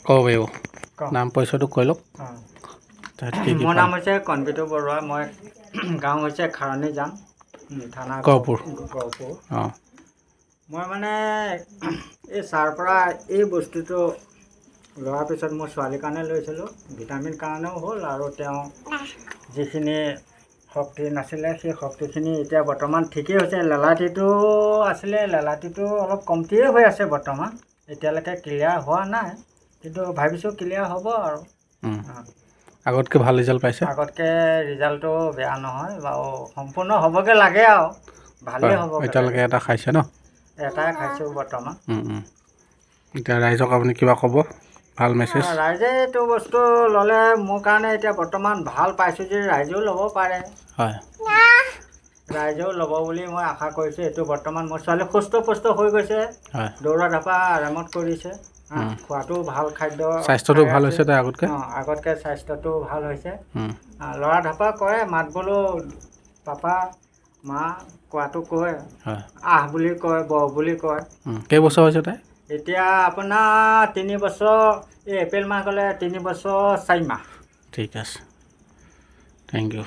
ক'ব পাৰিব। কওক। নাম পৰিচয়টো কৈ লওক। অঁ। তাত কি কি মোৰ পালে? নাম হৈছে কণবিতু বৰুৱা। মই গাঁও হৈছে খাৰণী যান, থানা গহপুৰ। গহপুৰ। অঁ। মই মানে এই ছাৰৰ পৰা এই বস্তুটো লোৱাৰ পিছত মোৰ ছোৱালীৰ কাৰণে লৈছিলোঁ, ভিটামিন কাৰণেও হ'ল আৰু তেওঁ যিখিনি শক্তি নাছিলে, সেই শক্তিখিনি এতিয়া বৰ্তমান ঠিকেই হৈছে। লেলাটিটো আছিলে, লেলাটিটো অলপ কমটিয়ে হৈ আছে বৰ্তমান, এতিয়ালৈকে ক্লিয়াৰ হোৱা নাই, কিন্তু ভাবিছোঁ ক্লিয়াৰ হ'ব আৰু। অঁ। আগতকৈ ভাল ৰিজাল্ট পাইছে? আগতকৈ ৰিজাল্টটো বেয়া নহয় বাৰু, সম্পূৰ্ণ হ'বগৈ লাগে আৰু ভালেই হয় হ'ব। এতিয়ালৈকে এটা খাইছে ন? এটাই খাইছোঁ বৰ্তমান। এতিয়া ৰাইজক আপুনি কিবা ক'ব, ভাল মেছেজ? ৰাইজে এইটো বস্তু ল'লে মোৰ কাৰণে এতিয়া বৰ্তমান ভাল পাইছোঁ যে ৰাইজেও ল'ব পাৰে। ৰাইজেও ল'ব বুলি মই আশা কৰিছোঁ। এইটো বৰ্তমান মোৰ ছোৱালী সুস্থ পুষ্ট হৈ গৈছে। দৌৰা ঢাপা আৰামত কৰিছে, হা, খোৱাটোও ভাল খাদ্য স্বাস্থ্যটো খাই ভাল আছে। হৈছে তাই আগতকৈ? অঁ, আগতকৈ স্বাস্থ্যটো ভাল হৈছে। লৰা ঢাপা কৰে, মাত বোলো পাপা মা কোৱাটো কয়। আহ বুলি কয়, বহ বুলি কয়। কেইবছৰ হৈছে তাই? এতিয়া আপোনাৰ 3 বছৰ, এই এপ্ৰিল মাহ গ'লে 3 বছৰ 4 মাহ। ঠিক আছে, thank U.